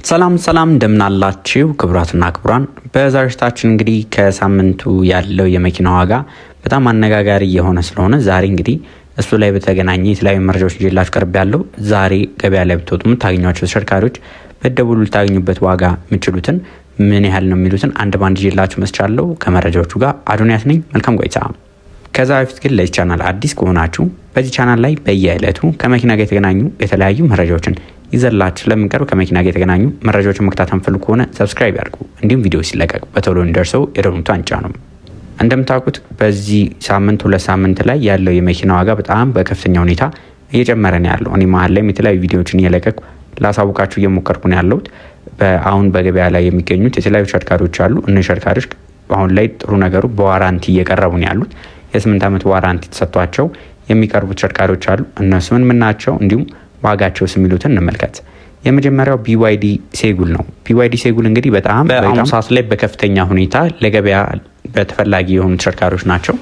ሰላም ሰላም፣ እንደምናላችሁ ክቡራትና ክቡራን። በዛሬው ዝግጅታችን እንግዲህ ከሳምንቱ ያለው የመኪና ዋጋ በጣም አነጋጋሪ የሆነ ስለሆነ ዛሬ እንግዲህ እሱ ላይ በተገናኘ የተለያዩ መረጃዎች ይዤላችሁ ቀርቤያለሁ። ዛሬ ገበያ ላይ ብትወጡ የምታገኟቸው ተሽከርካሪዎች በደቡሉ ልታገኙበት ዋጋ የምችሉትን ምን ያህል ነው የሚሉትን አንድ ባንድ ይዤላችሁ መጥቻለሁ። ከመረጃዎቹ ጋር አዶንያስ ነኝ። መልካም ቆይታ። ከዛ በፊት ግን ለዚህ ቻናል አዲስ ከሆናችሁ በዚህ ቻናል ላይ በየዕለቱ ከመኪና ጋር የተገናኙ የተለያዩ መረጃዎችን ይዘላችሁ ለምንቀርብ ከመኪና ጋር የተገናኙ መረጃዎችን መከታተል የምትፈልጉ ከሆነ subscribe ያድርጉ። እንዲሁም ቪዲዮ ሲለቀቅ በቶሎ እንዲደርሰው የደወል ምልክቱን ይጫኑ። እንደምታውቁት በዚህ ሳምንት 2 ሳምንት ላይ ያለው የመኪና ዋጋ በጣም በከፍተኛ ሁኔታ እየጨመረ ነው ያለው። እኔ መሀል ላይም የተለያዩ ቪዲዮዎችን እየለቀቅኩ ላሳውቃችሁ እየሞከርኩ ነው ያለሁት። አሁን በገበያ ላይ የሚገኙት የተለያዩ ተሽከርካሪዎች አሉ። እነዚህ ተሽከርካሪዎች አሁን ላይ ጥሩ ነገሩ በ warranty እየቀረቡ ነው ያሉት። የ8 ዓመት warranty ተሰጥቷቸው የሚቀርቡ ተሽከርካሪዎች አሉ። እነሱ ምን ምን ናቸው እንዲሁም ዋጋቸውስ የሚሉትን እንመልከት። የመጀመሪያው BYD Seagull ነው። BYD Seagull እንግዲህ በጣም በአሁኑ ሰዓት ላይ በከፍተኛ ሁኔታ ለገበያ በተፈላጊ የሆኑ ተሽከርካሪዎች ናቸው።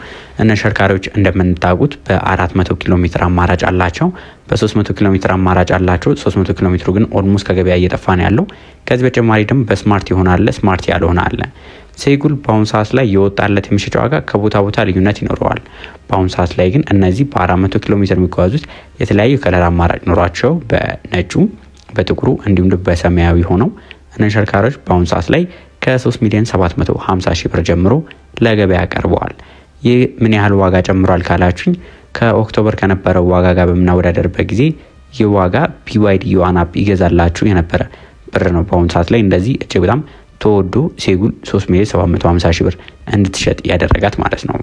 እነዚህ ተሽከርካሪዎች እንደምታውቁት በ400 ኪሎ ሜትር አማራጭ አላቸው፣ በ300 ኪሎ ሜትር አማራጭ አላቸው። 300 ኪሎ ሜትሩ ግን almost ከገበያ እየጠፋ ነው ያለው። ከዚህ በተጨማሪ ደግሞ በ smart የሆነ አለ፣ smart ያልሆነ አለ። Seagull በአሁኑ ሰዓት ላይ የወጣለት የመሸጫ ዋጋ ከቦታ ቦታ ልዩነት ይኖረዋል። በአሁኑ ሰዓት ላይ ግን እነዚህ በ400 ኪሎ ሜትር የሚጓዙት የተለያዩ color አማራጭ ኖሯቸው በነጩ፣ በጥቁሩ እንዲሁም በሰማያዊ ሆነው እነዚህ ተሽከርካሪዎች በአሁኑ ሰዓት ላይ ከ3 ሚሊዮን 750 ሺህ ብር ጀምሮ ለገበያ ቀርበዋል። ይህ ምን ያህል ዋጋ ጨምሯል ካላችሁኝ ከ October ከነበረው ዋጋ ጋር በምናወዳደርበት ጊዜ ይህ ዋጋ BYD Yuan Up ይገዛላችሁ የነበረ ብር ነው። በአሁኑ ሰዓት ላይ እንደዚህ እጅግ በጣም ተወዶ Seagull 3 ሚሊዮን 750 ሺህ ብር እንድትሸጥ ያደረጋት ማለት ነው።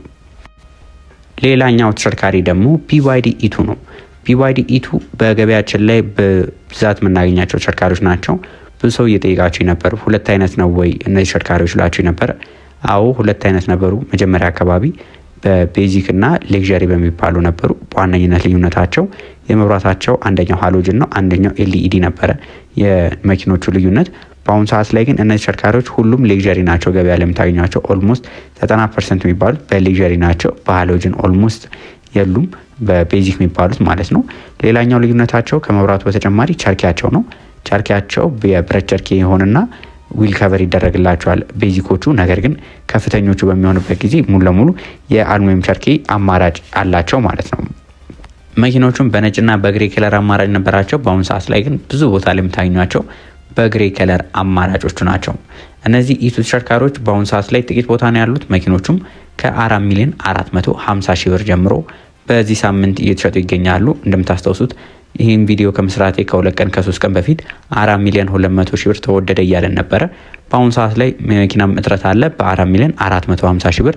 ሌላኛው ተሽከርካሪ ደግሞ BYD E2 ነው። BYD E2 በገበያችን ላይ በብዛት የምናገኛቸው ተሽከርካሪዎች ናቸው። ብዙ ሰው እየጠየቃቸው ነበር። ሁለት አይነት ነው ወይ እነዚህ ተሽከርካሪዎች ላቸው ነበር። አዎ፣ ሁለት አይነት ነበሩ። መጀመሪያ አካባቢ በ basic እና luxury በሚባሉ ነበሩ። በዋነኝነት ልዩነታቸው የመብራታቸው አንደኛው halogen ነው፣ አንደኛው LED ነበረ የመኪኖቹ ልዩነት። በአሁኑ ሰዓት ላይ ግን እነዚህ ተሽከርካሪዎች ሁሉም luxury ናቸው። ገበያ ላይ የምታገኟቸው almost 90% የሚባሉት በ luxury ናቸው። በ halogen almost የሉም፣ በ basic የሚባሉት ማለት ነው። ሌላኛው ልዩነታቸው ከመብራቱ በተጨማሪ ቸርኪያቸው ነው። ቸርኪያቸው የብረት ቸርኪ የሆነና wheel cover ይደረግላቸዋል basic ኦቹ። ነገር ግን ከፍተኞቹ በሚሆንበት ጊዜ ሙሉ ለሙሉ የአልሙኒየም ቸርኪ አማራጭ አላቸው ማለት ነው። መኪኖቹም በነጭና በ grey color አማራጭ ነበራቸው። በአሁኑ ሰዓት ላይ ግን ብዙ ቦታ ላይ የምታገኟቸው በ grey color አማራጮቹ ናቸው። እነዚህ E2 ተሽከርካሪዎች በአሁኑ ሰዓት ላይ ጥቂት ቦታ ነው ያሉት። መኪኖቹም ከ4 ሚሊዮን 450 ሺህ ብር ጀምሮ በዚህ ሳምንት እየተሸጡ ይገኛሉ። እንደምታስታውሱት ይህን ቪዲዮ ከመስራቴ ከ2 ቀን ከ3 ቀን በፊት 4 ሚሊዮን 200 ሺህ ብር ተወደደ እያለን ነበረ። በአሁኑ ሰዓት ላይ መኪናም እጥረት አለ። በ4 ሚሊዮን 450 ሺህ ብር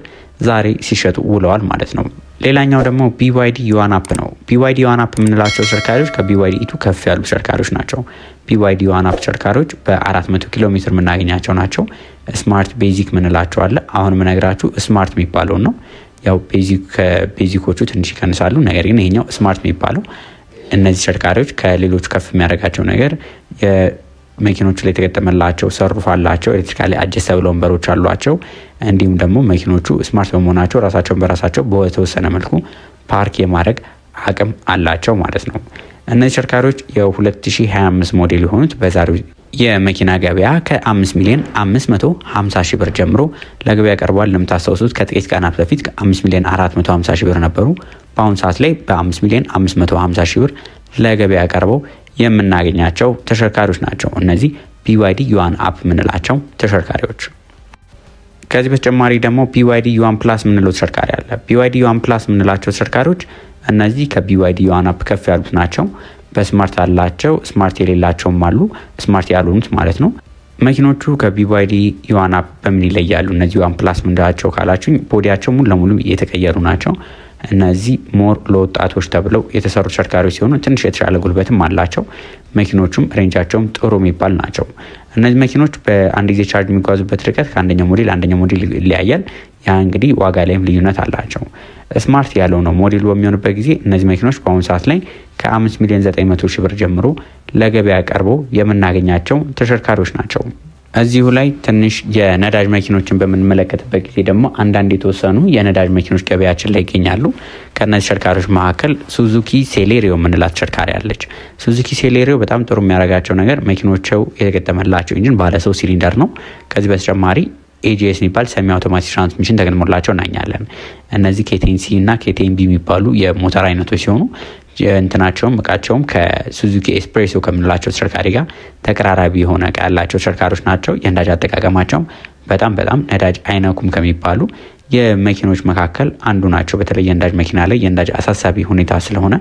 ዛሬ ሲሸጡ ውለዋል ማለት ነው። ሌላኛው ደግሞ BYD Yuan Up ነው። BYD Yuan Up የምንላቸው ተሽከርካሪዎች ከ BYD E2 ከፍ ያሉ ተሽከርካሪዎች ናቸው። BYD Yuan Up ተሽከርካሪዎች በ400 ኪሎ ሜትር የምናገኛቸው ናቸው። Smart፣ basic ምንላቸው አለ። አሁን የምነግራችሁ smart የሚባለውን ነው። ያው basic ከ basic ኦቹ ትንሽ ይቀንሳሉ። ነገር ግን ይሄኛው smart የሚባለው እነዚህ ተሽከርካሪዎች ከሌሎቹ ከፍ የሚያደርጋቸው ነገር የመኪኖቹ ላይ የተገጠመላቸው sunroof አላቸው፣ electrically adjustable ወንበሮች አሏቸው። እንዲሁም ደግሞ መኪኖቹ smart በመሆናቸው ራሳቸውን በራሳቸው በተወሰነ መልኩ ፓርክ የማድረግ አቅም አላቸው ማለት ነው። እነዚህ ተሽከርካሪዎች የ2025 ሞዴል የሆኑት በዛሬው የመኪና ገበያ ከ5 ሚሊዮን 550 ሺህ ብር ጀምሮ ለገበያ ቀርቧል። እንደምታስታውሱት ከጥቂት ቀናት በፊት ከ5 ሚሊዮን 450 ሺህ ብር ነበሩ። በአሁኑ ሰዓት ላይ በ5 ሚሊዮን 550 ሺህ ብር ለገበያ ቀርበው የምናገኛቸው ተሽከርካሪዎች ናቸው። እነዚህ BYD Yuan Up የምንላቸው ተሽከርካሪዎች። ከዚህ በተጨማሪ ደግሞ BYD Yuan Plus የምንለው ተሽከርካሪ አለ። BYD Yuan Plus የምንላቸው ተሽከርካሪዎች እነዚህ ከ BYD Yuan Up ከፍ ያሉት ናቸው። በ smart አላቸው፣ smart የሌላቸውም አሉ፣ smart ያልሆኑት ማለት ነው። መኪኖቹ ከ BYD Yuan Up በምን ይለያሉ? እነዚህ Yuan Plus ምንላቸው ካላችሁኝ body ያቸው ሙሉ ለሙሉ የተቀየሩ ናቸው። እነዚህ more ለወጣቶች ተብለው የተሰሩ ተሽከርካሪዎች ሲሆኑ ትንሽ የተሻለ ጉልበትም አላቸው። መኪኖቹም range ኣቸውም ጥሩ የሚባል ናቸው። እነዚህ መኪኖች በአንድ ጊዜ charge የሚጓዙበት ርቀት ከአንደኛው ሞዴል አንደኛው ሞዴል ይለያያል። ያ እንግዲህ ዋጋ ላይም ልዩነት አላቸው። Smart ያለው ነው ሞዴሉ በሚሆንበት ጊዜ እነዚህ መኪኖች በአሁኑ ሰዓት ላይ ከ5 ሚሊዮን 900 ሺህ ብር ጀምሮ ለገበያ ቀርበው የምናገኛቸው ተሽከርካሪዎች ናቸው። እዚሁ ላይ ትንሽ የነዳጅ መኪኖችን በምንመለከትበት ጊዜ ደግሞ አንዳንድ የተወሰኑ የነዳጅ መኪኖች ገበያችን ላይ ይገኛሉ። ከእነዚህ ተሽከርካሪዎች መካከል ሱዙኪ ሴሌሪዮ የምንላት ተሽከርካሪ አለች። ሱዙኪ ሴሌሪዮ በጣም ጥሩ የሚያደርጋቸው ነገር መኪኖቸው የተገጠመላቸው engine ባለ 3 ሲሊንደር ነው። ከዚህ በተጨማሪ AGS የሚባል semi automatic transmission ተገጥሞላቸው እናገኛለን። እነዚህ K10 C እና K10 B የሚባሉ የሞተር አይነቶች ሲሆኑ እንትናቸውም እቃቸውም ከሱዙኪ ኤስፕሬሶ ከምንላቸው ተሽከርካሪ ጋር ተቀራራቢ የሆነ እቃ ያላቸው ተሽከርካሪዎች ናቸው። የነዳጅ አጠቃቀማቸውም በጣም በጣም ነዳጅ አይነኩም ከሚባሉ የመኪኖች መካከል አንዱ ናቸው። በተለይ የነዳጅ መኪና ላይ የነዳጅ አሳሳቢ ሁኔታ ስለሆነ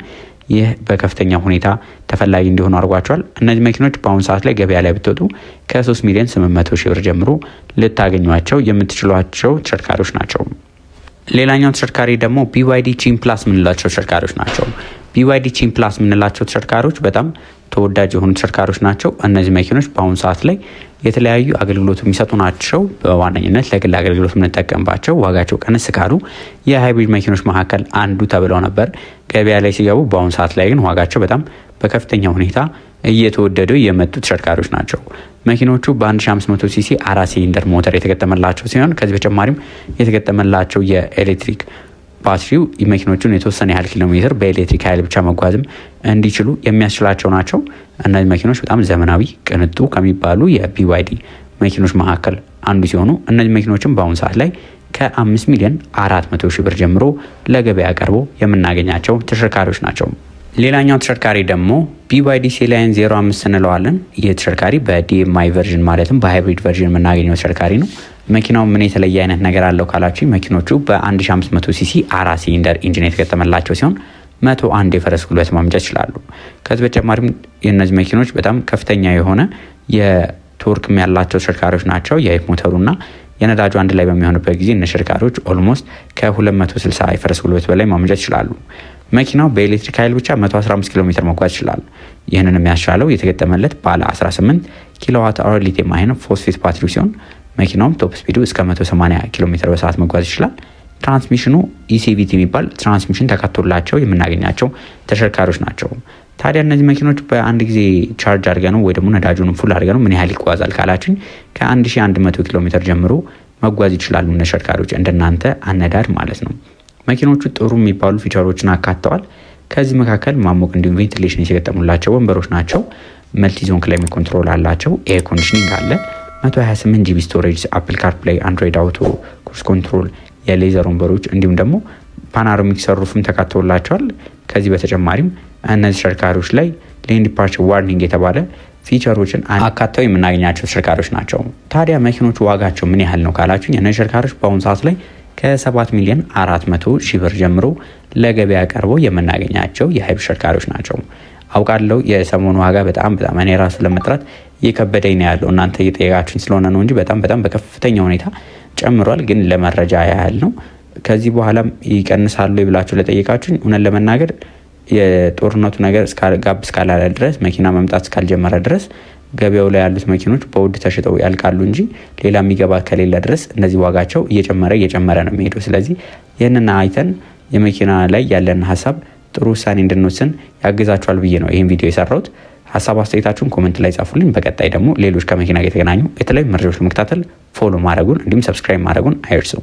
ይህ በከፍተኛ ሁኔታ ተፈላጊ እንዲሆኑ አድርጓቸዋል። እነዚህ መኪኖች በአሁኑ ሰዓት ላይ ገበያ ላይ ብትወጡ ከ3 ሚሊዮን 800 ሺህ ብር ጀምሮ ልታገኟቸው የምትችሏቸው ተሽከርካሪዎች ናቸው። ሌላኛው ተሽከርካሪ ደግሞ BYD Qin Plus የምንላቸው ተሽከርካሪዎች ናቸው። BYD Qin Plus የምንላቸው ተሽከርካሪዎች በጣም ተወዳጅ የሆኑ ተሽከርካሪዎች ናቸው። እነዚህ መኪኖች በአሁኑ ሰዓት ላይ የተለያዩ አገልግሎት የሚሰጡ ናቸው። በዋነኝነት ለግል አገልግሎት የምንጠቀምባቸው ዋጋቸው ቀነስ ካሉ የ hybrid መኪኖች መካከል አንዱ ተብለው ነበር ገበያ ላይ ሲገቡ። በአሁኑ ሰዓት ላይ ግን ዋጋቸው በጣም በከፍተኛ ሁኔታ እየተወደዱ የመጡ ተሽከርካሪዎች ናቸው። መኪኖቹ በ1500 ሲሲ 4 ሲሊንደር ሞተር የተገጠመላቸው ሲሆን ከዚህ በተጨማሪም የተገጠመላቸው የኤሌክትሪክ ባትሪው መኪኖቹን የተወሰነ ያህል ኪሎ ሜትር በኤሌክትሪክ ኃይል ብቻ መጓዝም እንዲችሉ የሚያስችላቸው ናቸው። እነዚህ መኪኖች በጣም ዘመናዊ ቅንጡ ከሚባሉ የ BYD መኪኖች መካከል አንዱ ሲሆኑ እነዚህ መኪኖችም በአሁኑ ሰዓት ላይ ከ5 ሚሊዮን 400 ሺህ ብር ጀምሮ ለገበያ ቀርቦ የምናገኛቸው ተሽከርካሪዎች ናቸው። ሌላኛው ተሽከርካሪ ደግሞ BYD Sealion 05 እንለዋለን። ይህ ተሽከርካሪ በ DM-i version ማለትም በ hybrid version የምናገኘው ተሽከርካሪ ነው። መኪናው ምን የተለየ አይነት ነገር አለው ካላችሁ መኪኖቹ በ1500 ሲሲ 4 cylinder engine የተገጠመላቸው ሲሆን 101 የፈረስ ጉልበት ማመንጨት ይችላሉ። ከዚህ በተጨማሪም የእነዚህ መኪኖች በጣም ከፍተኛ የሆነ የ torque ም ያላቸው ተሽከርካሪዎች ናቸው። የኤፍ ሞተሩና የነዳጁ አንድ ላይ በሚሆንበት ጊዜ እነዚህ ተሽከርካሪዎች almost ከ260 የፈረስ ጉልበት በላይ ማመንጨት ይችላሉ። መኪናው በኤሌክትሪክ ኃይል ብቻ 115 ኪሎ ሜትር መጓዝ ይችላል። ይህንን የሚያስቻለው የተገጠመለት ባለ 18 kilowatt hour lithium iron phosphate ባትሪ ሲሆን መኪናውም top speed ኡ እስከ 180 ኪሎ ሜትር በሰዓት መጓዝ ይችላል። Transmission ኑ eCVT የሚባል transmission ተካቶላቸው የምናገኛቸው ተሽከርካሪዎች ናቸው። ታዲያ እነዚህ መኪኖች በአንድ ጊዜ ቻርጅ አድርገን ወይ ደግሞ ነዳጁን full አድርገን ምን ያህል ይጓዛል ካላችሁኝ ከ1100 ኪሎ ሜትር ጀምሮ መጓዝ ይችላሉ ተሽከርካሪዎች እንደናንተ አነዳድ ማለት ነው። መኪኖቹ ጥሩ የሚባሉ feature ኦችን አካተዋል። ከዚህ መካከል ማሞቅ እንዲሁም ventilation የተገጠሙላቸው ወንበሮች ናቸው። Multi zone climate control አላቸው። Air conditioning አለ። 128 GB storage፣ Apple CarPlay፣ Android Auto፣ cruise control፣ የ leather ወንበሮች እንዲሁም ደግሞ panoramic sunroof ም ተካተውላቸዋል። ከዚህ በተጨማሪም እነዚህ ተሽከርካሪዎች ላይ lane departure warning የተባለ feature ኦችን አካተው የምናገኛቸው ተሽከርካሪዎች ናቸው። ታዲያ መኪኖቹ ዋጋቸው ምን ያህል ነው ካላችሁኝ እነዚህ ተሽከርካሪዎች በአሁኑ ሰዓት ላይ ከ7 ሚሊዮን 400 ሺህ ብር ጀምሮ ለገበያ ቀርበው የምናገኛቸው የ hybrid ተሽከርካሪዎች ናቸው። አውቃለሁ የሰሞኑ ዋጋ በጣም በጣም እኔ ራሱ ለመጥራት እየከበደኝ ነው ያለው፣ እናንተ እየጠየቃችሁኝ ስለሆነ ነው እንጂ በጣም በጣም በከፍተኛ ሁኔታ ጨምሯል። ግን ለመረጃ ያህል ነው። ከዚህ በኋላም ይቀንሳሉ ብላችሁ ለጠየቃችሁኝ እውነት ለመናገር የጦርነቱ ነገር ጋብ እስካላለ ድረስ፣ መኪና መምጣት እስካልጀመረ ድረስ ገበያው ላይ ያሉት መኪኖች በውድ ተሽጠው ያልቃሉ እንጂ ሌላ የሚገባ ከሌለ ድረስ እነዚህ ዋጋቸው እየጨመረ እየጨመረ ነው የሚሄደው። ስለዚህ ይህንን አይተን የመኪና ላይ ያለን ሀሳብ ጥሩ ውሳኔ እንድንወስን ያግዛችኋል ብዬ ነው ይህን ቪዲዮ የሰራሁት። ሀሳብ አስተያየታችሁን comment ላይ ጻፉልኝ። በቀጣይ ደግሞ ሌሎች ከመኪና ጋር የተገናኙ የተለያዩ መረጃዎች ለመከታተል follow ማድረጉን እንዲሁም subscribe ማድረጉን አይርሱ።